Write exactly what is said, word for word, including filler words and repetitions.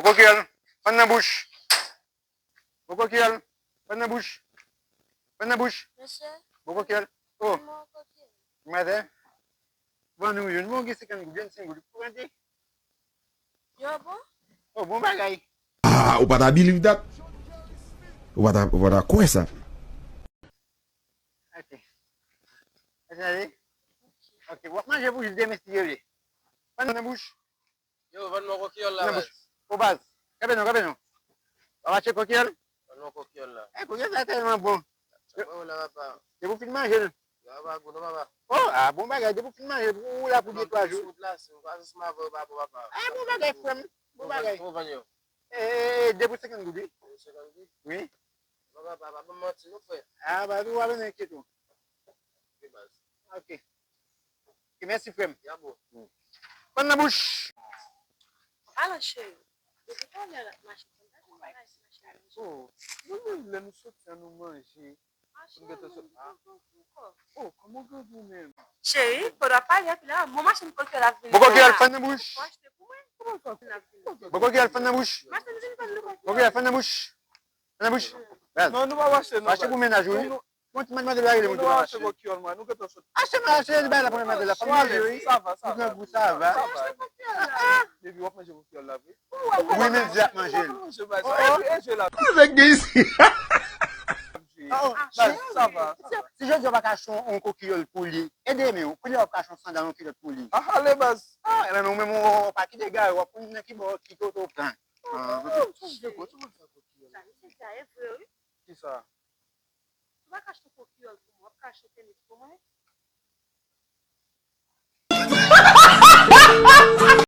Bon kokyèl, fann nan bouch. Bon kokyèl, fann nan bouch. Fann nan bouch. Mesye, bon kokyèl. Oh, mwen kokyèl. Maten. Bon, nou youn, bon, gen senkant goud, vennsenk goud. Pou rete. Yo, bon? Oh, bon bagay. Ah, ou pa ta believe that? Ou pa ta, ou pa ta kwè sa? Ok. Ase ale? Ok, w ap manje pou jis demen si Dye vle. Fann nan bouch. Yo, vann mwen kokyèl la, baz. O baz. Kanpe non, kanpe non. W ap achte kokyèl? Vann mwen kokyèl la. Eh, kokyèl sa tèlman bon. Sa mwen la, papa. Depi w fin manje l. Yo, papa, gou non, papa. Oh, ah, bon bagay, depi w fin manje l, ou la pou de twa jou. Sou wout la, si m kwaze sou m avè w, pa bon, papa. Ah, bon bagay, frè m. Bon bagay. Ou vann yo? Eh, depi senkant goud, wi. Senkant goud? Wi. Papa, papa, pa ban m manti non, frè. Ah, ba, ou pa bezwen enkyete w. Ok, baz. Ok. Ok, mèsi, frè m. Ya, bro. Fann nan bouch. Alò, cheri, depi talè l ap mache, konn pa gen bagay pou mache nan manje. Oh, nou menm lè nou soti an, nou manje. Ah, cheri, nou gentan sot. Oh, kòman w grandi w menm? Cheri, fò w ap pale anpil la. Mwen mache m kokyèl ap vini. Bon kokyèl, fann nan bouch. Fò achte pou mwen. Kòman sa? Bon kokyèl, fann nan bouch. Mache m vin vann nou kokyèl. Bon kokyèl, fann nan bouch. Nan bouch. Non, nou pa mache, nou pa mache pou mennaj ou, wi. Bon, ti madmwazèl la rele moun ki pa mache. Nou pa mache pou kyòn, mwen, nou gentan sot. Achte, mwen achte, bay la pou madmwazèl la. Fò manje, wi. Sa va, sa va. Sa va. Baby, w ap manje pou kyòn la, wi. Wi, men di ap manje l. Manje, bay sa. E jwe la. Avèk de isi. Sa va, sa va. Si jodi w pa ka achte yon kokiyòl pou li, ede men, kounye a w ap ka achte yon sandal, yon kilòt pou li. Ah, ale baz. Ah, men ou menm ou pa kite gare, w ap konn nan ki bò ki kote w pran. Ah. Sa misye di a e vre, wi. Kisa? Ou pa ka achte kokiyòl pou mwen, w ap ka achte tenis pou mwen?